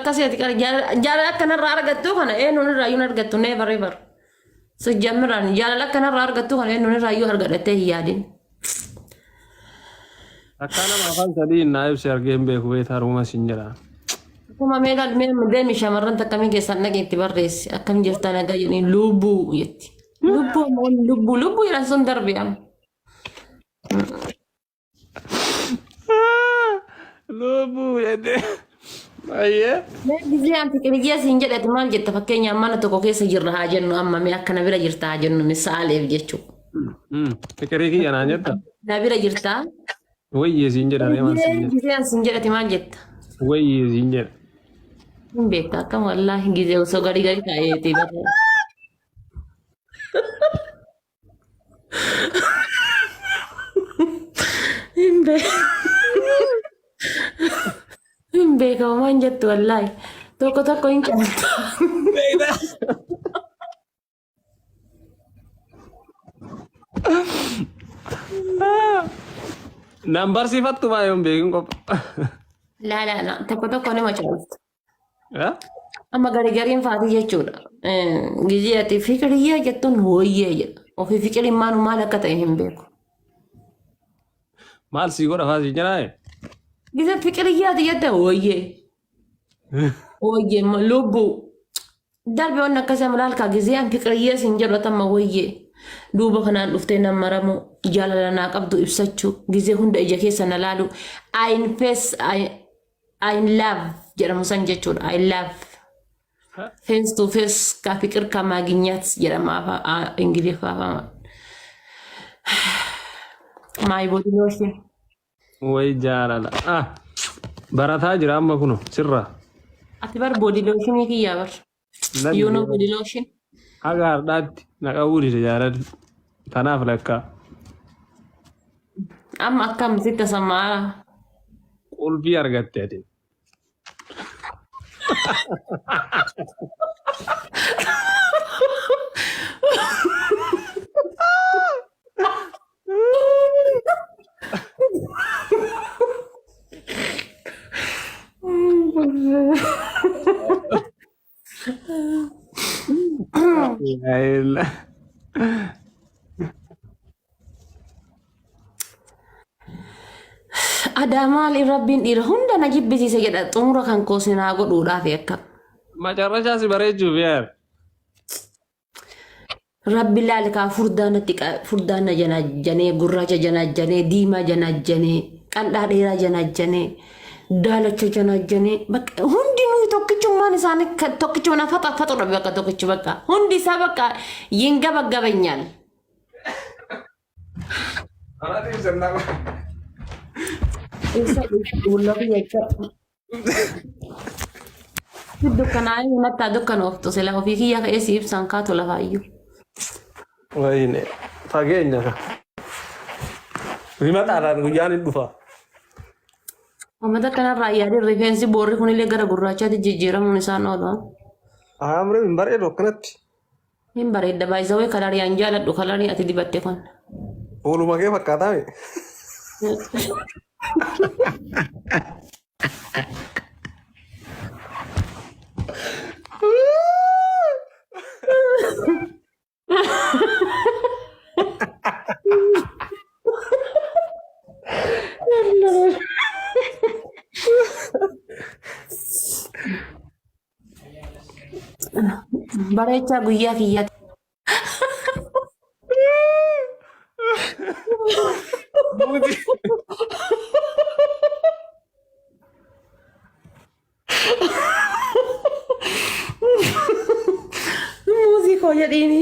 akkasii ati qara jaalala akkanarraa argattu kana eenyuun irraa iyyuu hin argattu never ever. Sijjammiraan jaalala akkanarraa argattu kana eenyuun irraa iyyuu argadhattee hin yaadin. Takkaa nama afaan sadiin naa ibse argee hin beeku beektaa haruma siin jedha. Akkuma mee laal mee deemi shamarran takkamii keessaan dhaqi itti barreessi akkam jirta nagaa jedhanii lubbuu jetti. Lubbuu ammoo lubbuu lubbuu jedhan sun darbe amma. Lubbuu jedhee. Baay'ee. Mee gisee anti qiriyyaa siin jedhati maal jetta fakkeenyaaf mana tokko keessa jirra haa jennu amma mee akka na bira jirta haa jennu misaaleef jechuudha. Fiqirii kiyya naan jetta. Na bira jirta. Wayyee siin jedha ree maal siin jedha. Gisee an siin jedhati maal jetta? Wayyee siin jedha. Hin beekta akkam wallaahi gisee osoo garii garii taa'eeti bara. Hin beeku. Hin beekamu maan jettu wallaahi. Tokko tokko hin caalta. Naan barsiifattu maa yoon beekin qopha. Laa laa laa tokko tokko nima caalta. Eh? Amma gari gariin faatii jechuudha. Gizee ati fiqiriyyaa jettuun hooyyee jedha. Ofii fiqiriin maanu maal akka ta'e hin beeku. Maal sii godha faa sii jedhaa? Gizee fiqiriyyaa ati jette hooyyee. Hooyyee lubbuu. Darbe wanni akkasii amma laal kaa gizee an fiqiriyyee siin jedhu ati amma wayyee. Duuba kanaan dhuftee nan maramu jaalala naa qabdu ibsachuu gizee hunda ija keessa na laalu. I face I love jedhamu san jechuudha. I love. Face to face ka fiqir ka maaginyaat jedhama afaan Ingiliffaa afaan. My body lotion. Way jaalala. Ah. Barataa jira amma kuno sirraa. Ati bar body lotion kiyyaa bar. Nan You know body lotion? Haga har'aatti na qabuu dide jaalalli. Tanaaf lakkaa. Amma akkam sitti tasammaa? Qulfii argatte ati. Adaa maali rabbiin dhiira hunda na jibbisiise jedha xumura kan koo sinaa godhuudhaaf akka. Macarrashaa si bareechuuf yaar. Rabbi laali kaa furdaa natti furdaa na janaajjanee gurraacha janaajjanee diimaa janaajjanee qal'aa dheeraa janaajjanee daalacha janaajjanee bakka hundinuu tokkichummaan isaanii tokkichuma na faxa faxudha bakka tokkichi bakka hundi isaa bakka yingabaggabanyaal. Isa wallahi jecha dukkanaa'ee hunattaa dukkanooftu sila ofii kiyya ka'ee si ibsaan kaatu lafaayyuu. Wayne fageenya ka. Himataadhaan guyyaan hin dhufa. Uummata kanarraa yaadin rifeensi boorri kunillee gara gurraachaatti jijjiiramuun isaan oolu. Amri hin bareedu akkanatti. Hin bareedda baay'isawee kalarii an jaaladhu kalarii ati dibatte kun. Fuuluma kee fakkaataa mi? Bareechaa guyyaa kiyyaatti. Buuti. Muuzii koo jedhiini.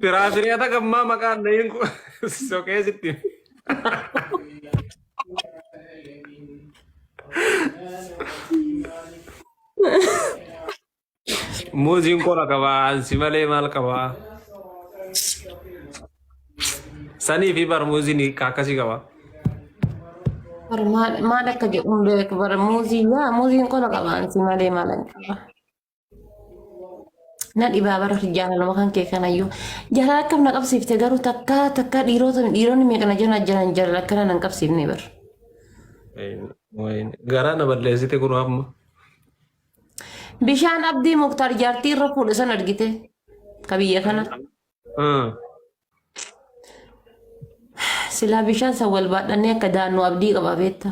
Firaafireeta gammaa maqaan dhahiin kun soqee sitti. Muuziin qora qabaa ansi malee maal qabaa? Sanii fi bar muuziin akkasii qaba. Bara maal maal akka jedhu hin beeku bara muuzii yaa muuziin qola qaba ansi malee maal hin qaba. Na dhibaa bara jaalaluma kan kee kanayyuu. Jaalala akkam na qabsiifte garuu takka takka dhiirota dhiironni meeqa na jala jiran jaalala akkana nan qabsiifne bar. Wayne garaa na balleessite kun amma. Bishaan Abdii Muktaar jaartii irra fuudhe san argite ka biyya kana. Silaa bishaan san wal baadhannee akka daannu abdii qaba beekta.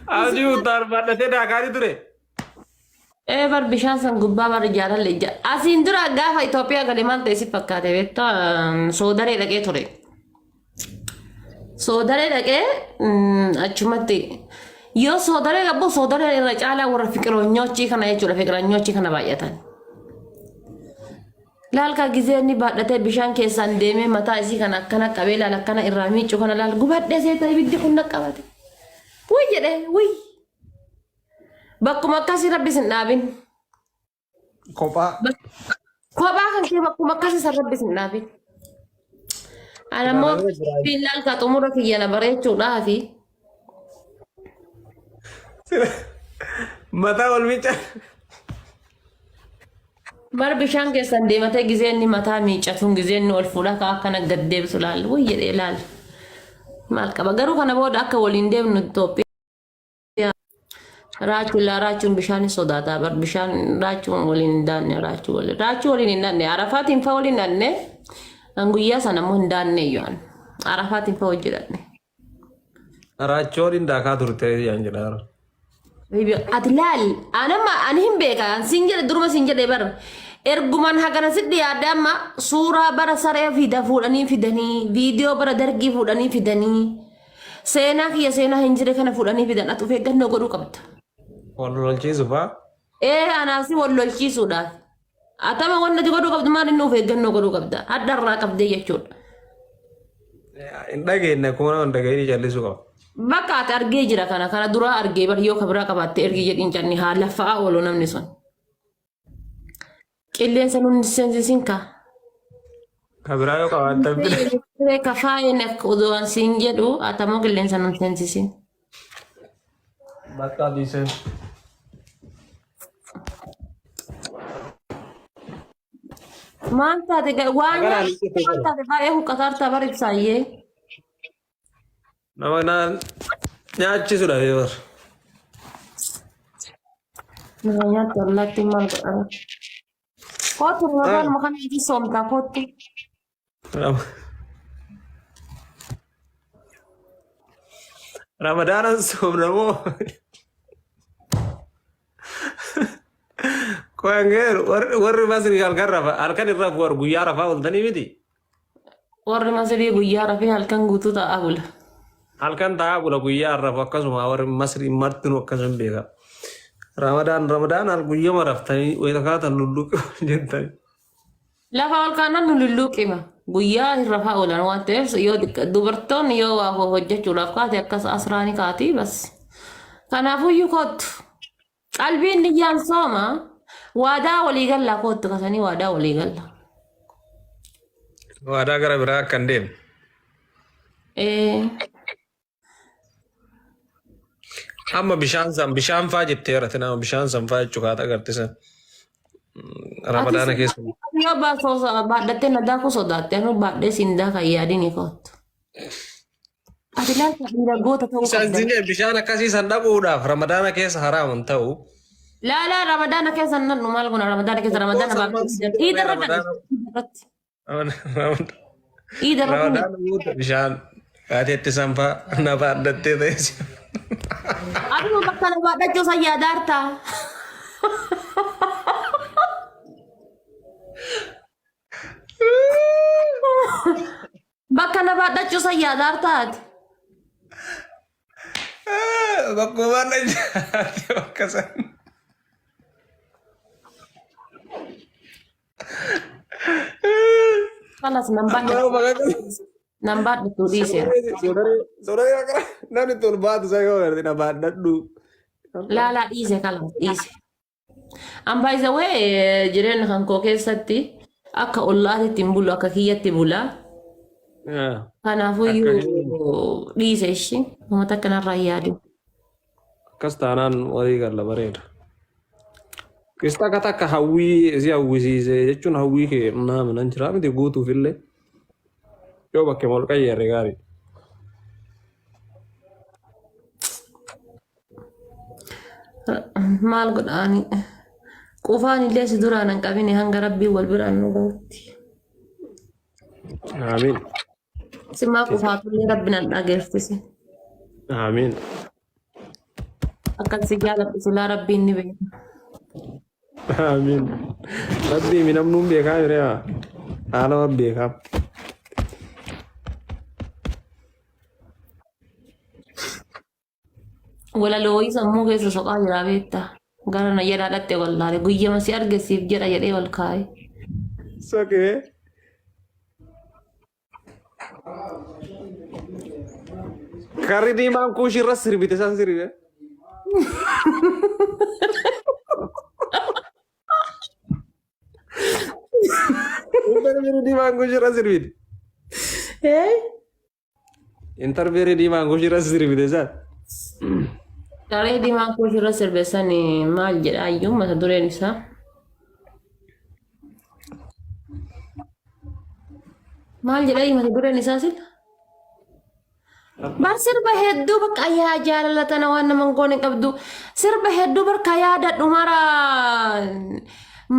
Abdii Muktaar baadhatee daakaanii ture. Ee bar bishaan san gubbaa bar jaalalli ija. Asiin dura gaafa Itoophiyaa gale maal ta'e si fakkaate beektaa soodaree dhaqee ture. Soodaree dhaqee achumatti yoo soodaree qabu soodaree irra caalaa warra fiqiroonyoochii kana jechuudha fiqiroonyoochii kana baay'atan. Laalkaa gizee inni baadhatee bishaan keessaan deemee mataa isii kana akkana qabee laal akkana irraa miiccu kana laal gubadhee seeta ibiddi kun na qabate. Wuy jedhee wuy. Bakkuma akkasii rabbi sin dhaabin. Kophaa. Kophaa kan kee bakkuma akkasii san rabbi sin dhaabin. Ana immoo fiin laalkaa xumura kiyya na bareechuudhaafi. Mataa wal miicca. Bar bishaan keessan deematee gizee inni mataa miicatuun gizee inni ol fuudhaa ka akkana gad deebisu laal wuy jedhee laal. Maal qaba garuu kana booda akka waliin deemnu Itoophiyaa raachuun laa raachuun bishaan hin sodaataa bar bishaan raachuun waliin hin daanne raachuu waliin raachuu waliin hin daanne arafaatiin fa waliin daanne an guyyaa sana immoo hin daanne iyyuu an arafaatiin fa hojjedhanne. Raachoo waliin daakaa turte yaan jedhaa. Ati laal anamma ani hin beeka an siin jedhe duruma siin jedhe bar erguman hagana si dhiyaadhe amma suuraa bara saree fida fuudhanii fidanii viidiyoo bara dargii fuudhanii fidanii seenaa kiyya seenaa hin jire kana fuudhanii fidan ati of eeggannoo godhuu qabda. Wal lolchiisu faa. Ee anaasi wal lolchiisuudhaaf. Atama wanni ati godhuu qabdu maal inni of eeggannoo godhuu qabda. Hadha irraa qabdee jechuudha. Hin dhageenye akkuma nama hin dhageenye callisuu qaba. Bakka ati argee jira kana kana duraa argee bar yoo kabiraa qabaatte ergi jedhiin canni haa laffa'aa oolu namni sun. Qilleensa nun seensisin kaa. Kabiraa yoo qabaattan bira. Ka faayeen akka odoo an siin jedhu atamoo qilleensa nun seensisin. Bakka dhiisee. Maal taate waan Agaraan nyaata maal taate baay'ee huqqataartaa bar ibsaayyee. Nama naan nyaachisu dhabee bar. Nama nyaata allaatti maal godhara. Kootu Ramadaan kana itti soomtaa kootu. Ramadaanan soomna moo? Qoyangeeru warri masrii halkan rafa halkan irra warri guyyaa rafaa ooltanii miti. Warri Masrii guyyaa rafee halkan guutuu taa'aa bula. Halkan taa'aa bula guyyaa rafu akkasuma warri masrii martinuu akkasuma beeka. Ramadaan ramadaan al guyyama raftanii wayita kaatan lulluuqi jettanii. Lafa ol kaanaan nu lulluuqima. Guyyaa hin rafaa oolan waan ta'eef yoo dubartoonni yoo waa hojjechuudhaaf kaate akkas asraani kaati bas. Kanaafuyyuu kottu. Qalbiin niyyaan sooma. Waadaa walii gallaa kottu kasanii waadaa walii galla. Waadaa gara biraa akka hin deemne. Ee. Amma bishaan san bishaan faa jetteera nama bishaan san faa jechuu kaata agarte san. Ramadaana keessa. Yoo baasoo baadhattee na daakuu sodaatte anuu baadhee siin daakan yaadini kottu. Ati laata dhiira goota ta'uu Bishaan qabda. sinee bishaan akkasii san dhaquudhaaf ramadaana keessa haraam hin ta'u. Laa laa ramadaana keessa nan maal gona ramadaana keessa ramadaana baadhee iida irratti. Iida irratti. Ramadaana guuta bishaan kaateetti sanfaa na baadhattee ta'e. Aduma bakka na baadhachuu san yaadaartaa. Bakka na baadhachuu san yaadaartaa ati. Bakkuma na jaate bakka san. Kalas nan baadhatu. Nan baadhatu dhiiseera. Sodaree akka namni itti ol baatu isa yoo agarte na baadhadhu. Laalaa dhiise kalas dhiise. An by the way jireenya kan koo keessatti akka ollaatitti hin bulu akka kiyyatti bula. Kanaafuu iyyuu dhiise ishii uummata akkanarraa hin yaadu. Akkas taanaan walii galla bareeda. Qista akka takka hawwii si hawwisiise jechuun hawwii kee naama nan jira miti guutuuf illee yoo bakkee ol qayyarre gaarii. Maal godhaani? Qufaan illee si duraan hin qabine hanga rabbiin wal biraan nu gahutti. Aamiin. Simaa qufaatullee rabbi nan dhageessise. Aamiin. Akkan si jaaladhu silaa rabbiin ni beeka. Aamiin. Rabbii mi namnuun beekaa jireemaa. Haala beekaa. Walaloo wayii sammuu keessa soqaa jira beektaa. Gara na jalaa dhatte wallaale guyyama si arge siif jedha jedhee ol kaa'e. Sokee. Karri diimaan kuushii irra sirbite san sirbe. Interview diimaan kuushii irra sirbite. Ee? Interview diimaan kuushii irra sirbite san. Saree diimaan kuushii irra sirbe san maal jedha iyyuu mata dureen isaa. Maal jedha iyyuu mata dureen isaa sila? Bar sirba hedduu bakka yaa jaalala tana waan nama hin goone qabdu. Sirba hedduu barka yaadadhu mara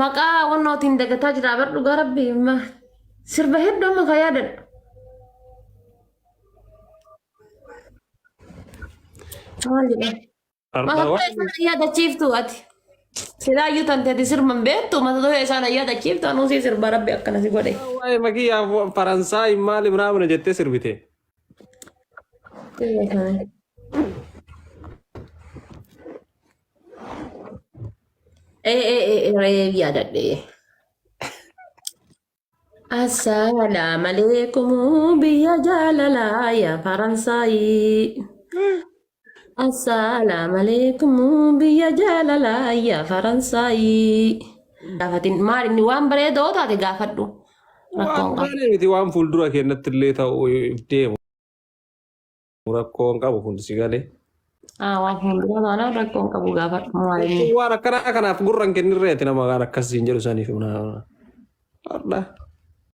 maqaa wannootiin dagataa jira bar dhugaa rabbi sirba hedduu amma ka yaadadhu. Maal jedha? Mata duree isaan yaadachiiftu ati. Silaayyuu tan teeti sirba hin beektu mata duree isaan yaadachiiftu anuu sii sirba rabbi akkana si godhe. Waa'ee makiyyaa Faransaay maali miraamina jettee sirbite. Ee ee ee reef yaadadhe. Assalaamu alaikum biyya jaalalaa yaa Faransaayii. Assalaamu alaikum biyya jaalalaa yaa Faransaayii. Gaafatin maal inni waan bareedoo taate gaafadhu. Rakkoon Waan qabu. baay'ee miti waan fuuldura keenyatti illee ta'u deemu. Rakkoo hin qabu kun si galee. Ah, waan fuuldura taanaan rakkoo hin qabu gaafadhu maal inni. Waan akkanaa kanaaf gurra hin kennirreeti nama waan akkasiin jedhu saniif. Har'a.